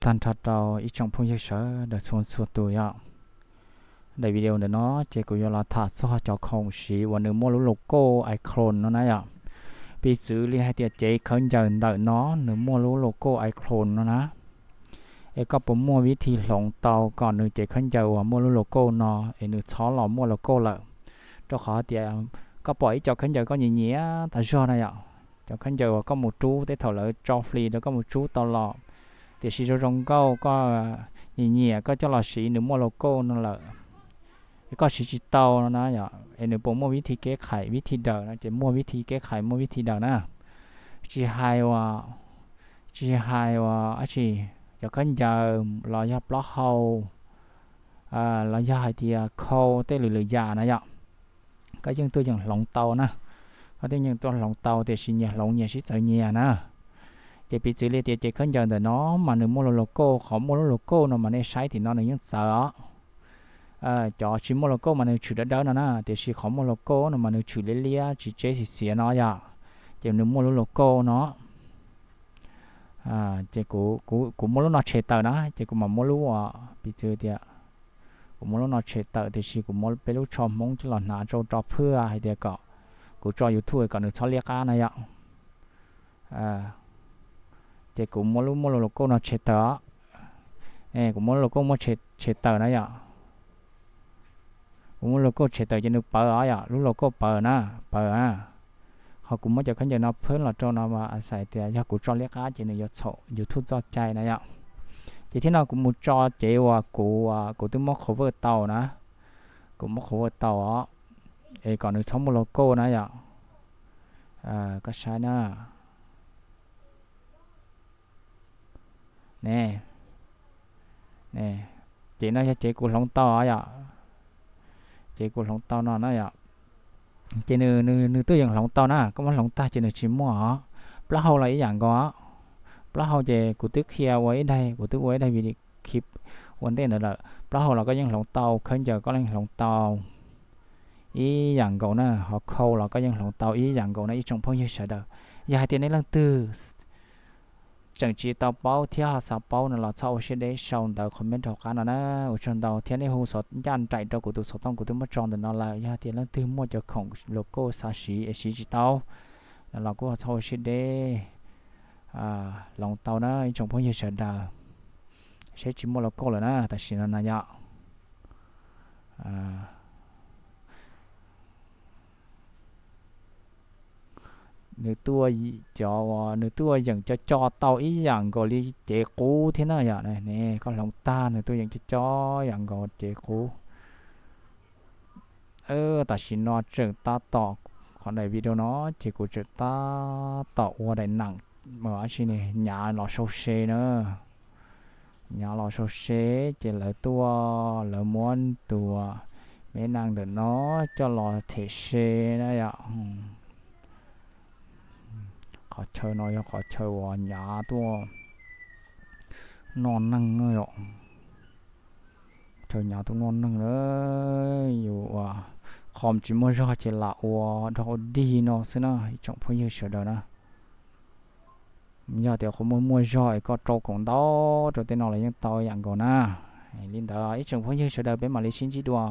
Tag nrho rau ib tsoom phooj ywg sawv daws txhua txhua tus yom. Daim video ntawm no ces kuv yuav los tham txog cov khoom siv uas nws muaj lub logo icon no na yom. Piv txwv li hais tias cev khaub ncaws ntawm no nws muaj lub logo icon no na, es koj puas muaj vib thi hloov tau kom nws cev khaub ncaws uas muaj lub logo no es nws txhob los muaj logo lawm? Rau qhov tias koj pom ib co khaub ncaws koj nyiam nyiam tas zog na yom, cov khaub ncaws uas koj mus rub tej thaum lawv tso free rau koj mus rub tau los, tiam sis zoo zoo nkauj koj nyiam nyiam koj coj los siv nws muaj logo no lawm, es koj siv tsis tau no na yom, es nws puas muaj vib thi keb khais vib thi daws no? Ces muaj vib thi keb khais muaj vib thi daws na. Tsis hais uas, tsis hais uas dab tsi, cov khaub ncaws los yog plaub hau, los yog hais tias khau tej lwm lwm yam na yom, koj yeej tuaj yeem hloov tau na. Koj tuaj yeem tuaj hloov tau tiam sis nyias hloov nyias sib txawv nyias na. Ces piv txwv li tias cev khaub ncaws ntawm no mas nws muaj lub logo, qhov muaj lub logo no mas nej saib tim no nws yeej txawv os. Cov tsis muaj logo mas nws tshwm dawb dawb no na, tiam sis qhov muaj logo no mas nws tshwm liab liab tsis tseb xiv xiav no yom. Ces nws muaj lub logo no. Ces kuv muab lub no tshem tawm na, ces kuv mam muab lub, piv txwv tias kuv muab lub no tshem tawm tiam sis kuv muab peb lub tsho Hmoob coj los hnav rau rau phwj hais tias kom kuv tso YouTube kom nws txhob liab qab na yom. Ces kuv muab lub muaj lub logo no tshem tawm os. Kuv muab lub logo muab tshem tawm na yom. Kuv muab logo tshem tawm ces nws pawv os yom, lub logo pawv na, pawv na. Ho kuv muab cov khaub ncaws no phwb los rau no mas xav tias yog kuv tso liab qab ces nws yuav txhaum YouTube txoj cai na yom. Ces thiab no kuv mus tso cev uas kuv, kuv twb muab cover tau na, kuv muab cover tau os, es kom nws txhob muaj logo na yom. Koj saib na. Ne, cev no yog cev kuv hloov tau yom. Cev kuv hloov tau no na yom. Ces nws, nws tuaj yeem hloov tau na, koj muab hloov tag ces nws tsis muaj os. Plaub hau los ib yam nkaus. Plaub hau ces kuv twb qhia ua ib daim, kuv twb ua ib daim video clip ua ntej ntawd lawm. Plaub hau los koj yeej hloov tau, khaub ncaws koj yeej hloov tau ib yam nkaus na, ho khau los koj yeej hloov tau ib yam nkaus na ib tsoom phooj ywg sawv daws. Yog hais tias nej leej twg tseem tsis tau paub thiab ho xav paub no los txhob ua siab deb sau ntawv comment rau hauv qab no na. Ua tsaug ntau thiab nej hu xov ncaj nraim rau kuv tus xov tooj kuv twb muab tso ntawm no lawm. Yog hais tias leej twg muaj cov khoom logo xav siv es siv tsis tau no los kuj txhob ua siab deb, hloov tau na ib tsoom phooj ywg sawv daws. Seb tsis muaj logo lawm na tam sim no na yom. Nws tuaj, cov uas nws tuaj yeem co co tau ib yam nkaus li cev qub thiab na yom. Ne, koj hloov tag nws tuaj yeem co co yam nkaus cev qub. Tam sim no tseem tab tom, qhov daim video no ces kuv tseem tab tom ua daim neem, dab tsi ne, nyav los sau se na. Nyav los sau se ces lawv tuaj lawv muab tus me nees ntawm no coj los them se na yom. Qhov chaw no yog qhov chaw uas nyav tuaj noj neeg na yom. Chaw nyav tuaj noj neeg na. Yus ua qhov tsis muaj zog ces lam ua dog ua dig no xwb na ib tsoom phooj ywg sawv daws na. Yog tias qhov muaj muaj zog es koj rau koom ntau rau tej no los yeej tau yam nkaus na. Li ntawd ib tsoom phooj ywg sawv daws peb mam li sib ntsib dua